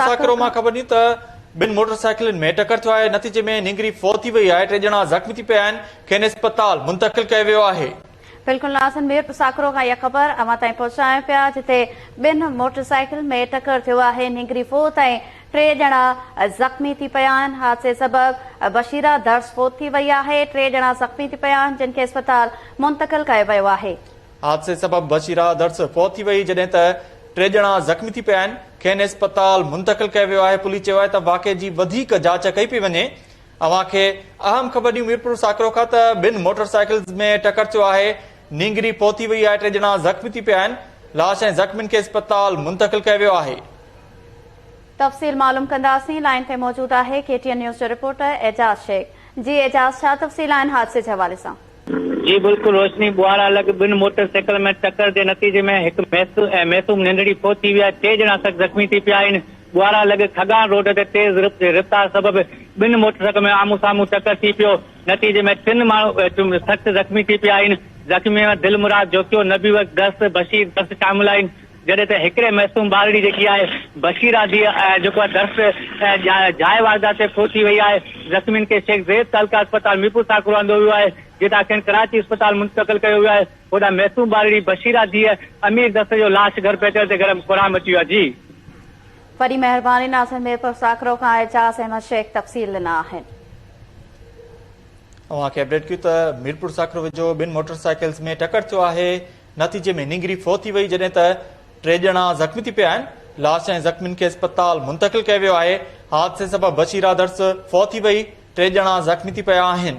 ساڪرو مان خبر ڏني ته ٻن موٽر سائيڪلن ۾ ٽڪر ٿيو آهي، نتيجي ۾ نينگري فوت ٿي وئي آهي، ٽي ڄڻا زخمي ٿي پيا آهن، کين اسپتال منتقل ڪيو ويو آهي. بلڪل ناظرين ميرپور ساڪرو کان اها خبر اوهان تائين پهچايون پيا جتي ٻن موٽر سائيڪلن ۾ ٽڪر ٿيو آهي، نينگري فوت ۽ ٽي ڄڻا زخمي ٿي پيا آهن، حادثي سبب بشيرا درس فوت ٿي وئي آهي، ٽي ڄڻا زخمي ٿي پيا آهن جن کي اسپتال منتقل ڪيو ويو آهي. حادثي سبب بشيرا درس فوت ٿي وئي جڏهن ته ٽي ڄڻا زخمي ٿي پيا آهن، کين اسپتال منتقل ڪيو ويو آهي، پوليس چيو آهي ته واقعي جي وڌيڪ جاچ ڪئي پئي وڃي، اوهان کي اهم خبر ڏيون ميرپور ساڪرو کان ته ٻن موٽر سائيڪلز ۾ ٽڪر ٿيو آهي، نينگري فوت ٿي وئي آهي، ٽي ڄڻا زخمي ٿي پيا آهن، لاش ۽ زخمين کي اسپتال منتقل ڪيو ويو آهي. تفصيل معلوم ڪنداسين، لائين تي موجود آهي ڪي ٽي اين نيوز جو رپورٽر اعجاز شيخ، جي اعجاز ڇا تفصيل آهن حادثي جي حوالي سان؟ جي بلڪل روشني ٻوهارا لڳ ٻن موٽر سائيڪل ۾ ٽڪر جي نتيجي ۾ هڪ معصوم ننڍڙي فوت ٿي وئي آهي ٽي ڄڻا سخت زخمي ٿي پيا آهن ٻوهارا لڳ کڳان روڊ تي تيز رفتار سبب ٻن موٽر سائيڪل ۾ آمهون سامهون ٽڪر ٿي پيو نتيجي ۾ ٽن ماڻهو سخت زخمي ٿي پيا آهن زخمين ۾ دل مراد جوکيو نبي بخش درس بشير درس شامل آهن جڏهن ته هڪڙي معصوم ٻارڙي جيڪي آهي بشيرا ڌيء جيڪو آهي درس جاء واردات تي فوت ٿي وئي آهي، زخمين کي شيخ زيد تعلقه اسپتال ميرپور ساڪرو آندو ويو آهي، جتان کين ڪراچي اسپتال منتقل ڪيو ويو آهي، هوڏانهن معصوم ٻارڙي بشيرا ڌيء امير درس جو لاش گهر پهچڻ تي گهر ۾ ڪهرام مچي ويو آهي. جي. وڏي مهرباني ناظرين ميرپور ساڪرو کان اعجاز احمد شيخ تفصيل ڏنا آهن. اوهان کي اپڊيٽ ڪيون ته ميرپور ساڪرو ويجهو ٻن موٽر سائيڪلز ۾ ٽڪر ٿيو آهي، نتيجي ۾ نينگري فوت ٿي وئي جڏهن ته ٽي ڄڻا زخمي ٿي پيا آهن، لاش ۽ زخمين کي اسپتال منتقل ڪيو ويو آهي، حادثي سبب بشيرا درس فوت ٿي وئي، ٽي ڄڻا زخمي ٿي پيا آهن.